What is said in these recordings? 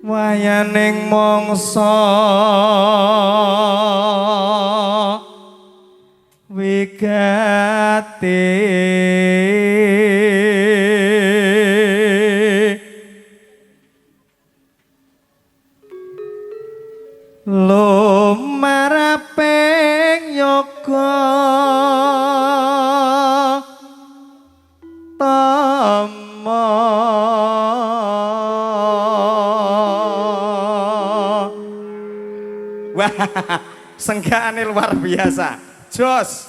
Wayaning mangsa wigati lumaraping yoga tama. Wah, senggakane luar biasa. Jos.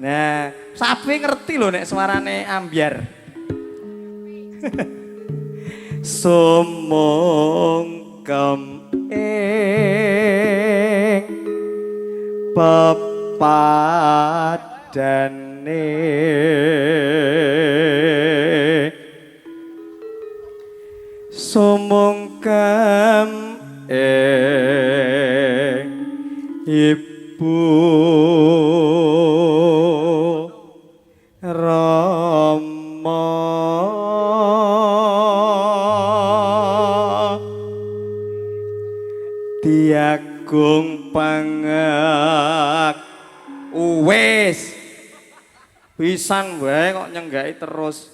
Nah, sapi ngerti lho nek suarane ambyar. Sumungkem ing pepadane sumungkem ing Ibu Rama diagung pangak. Wis pisan wae kok nyenggaki terus.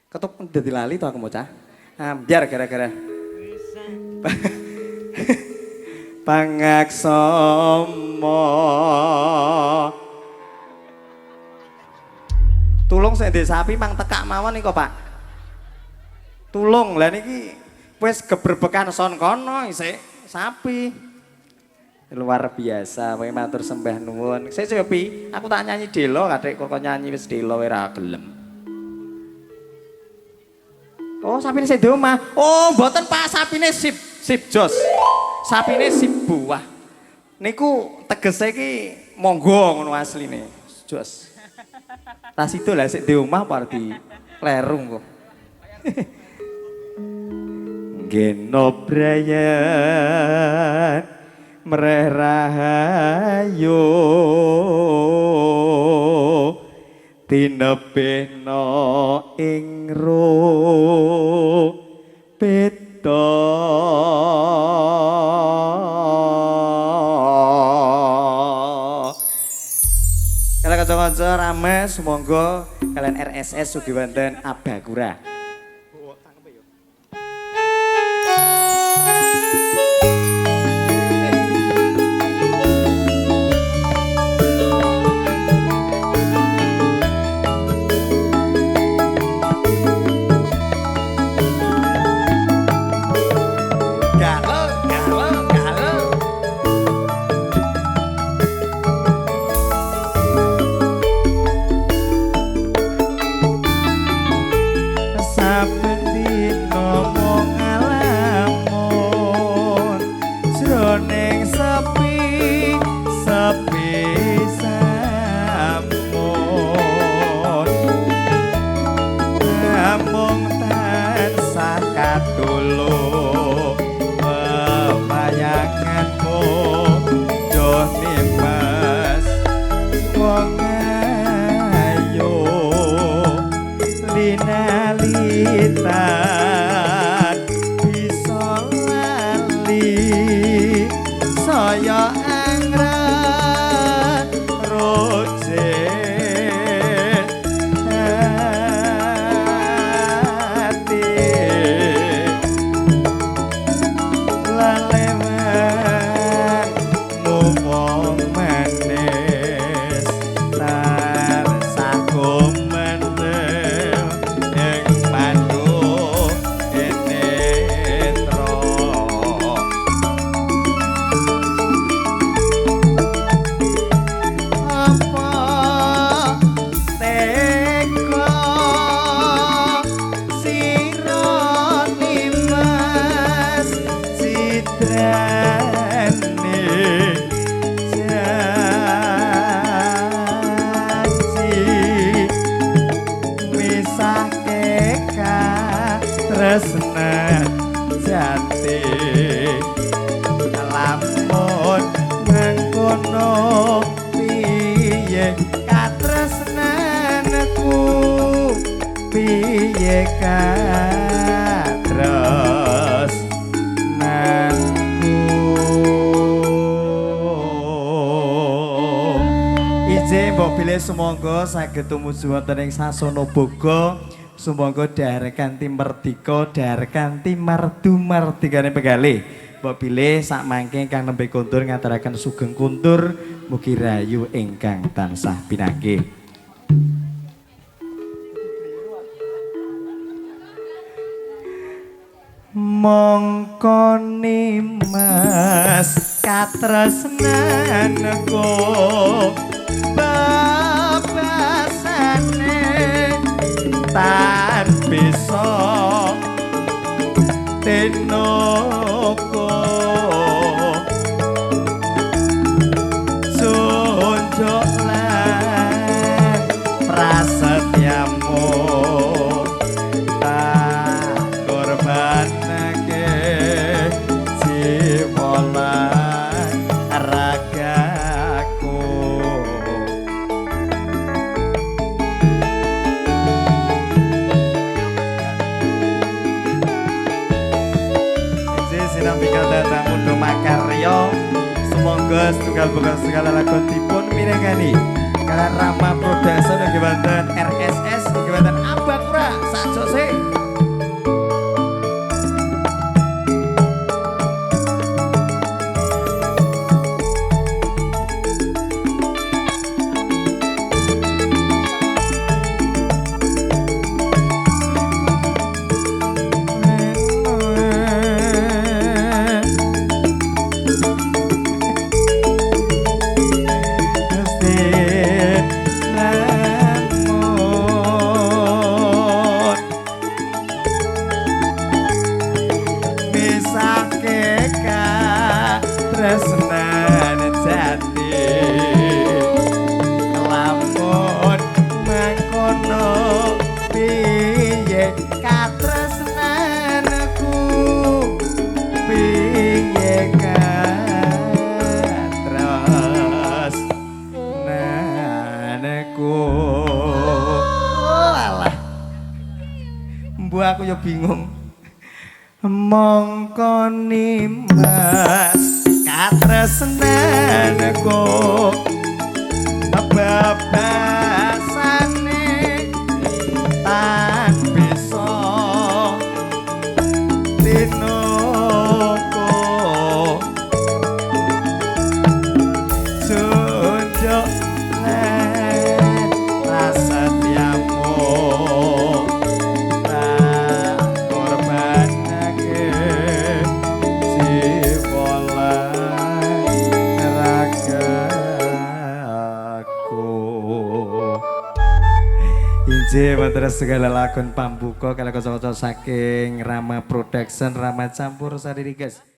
Ketuk dadi lali to aku bocah. Ambyar gara-gara pangaksama. Tulung sing ndek sapi mang tekak mawon nika, Pak. Tulung lah niki wis gebrebekan son kono isih sapi. Luar biasa, kowe matur sembah nuwun. Sik sik Pi, aku tak nyanyi delo kadek kok nyanyi wis delo ora gelem. Oh, sapine sik di omah. Oh, mboten Pak, sapine sip, sip jos. Sapine sip buah. Niku tegese iki monggo ngono asline. Jos. Tas itu lah sik di omah apa di kleru kok. Geno brayan mreh rahayu tinebihna ing beda. Kalian kanca-kanca rame sumangga kalian RSS sugih wonten Abakura. Piye katresnanku. bilih sumangga saged tumuju wonten ing sasana boga, sumangga dhahar kanthi merdika, dhahar kanthi mardu mardikane penggalih. Mbok bilih sakmangke ingkang nembe kondur ngaturaken sugeng kundur, mugi rahayu ingkang tansah pinanggih. Mongko nimas katresnanku bebasane tan bisa tinoko sunjuk lan prasetyamu tak korbanake jiwa lan ragaku. Injih sinambi kadhateng mundhu makarya, sumangga setunggal boga segala lagon dipun mirengani kalian Rama Production ugi wonten RSS ugi wonten Abakura sakjose. Katresnan jati lamun mangkono piye katresnanku piye katresnanku. Oh alah, mbuh aku ya bingung. Mongko nimas katresnanku bebasane tan bisa tinoko sunjuk lan prasetyamu tak korbanake jiwa lan ragaku. Injih wonten segala lakon pambuka kala kanca-kanca saking Rama Production, Rama Campur Sari guys.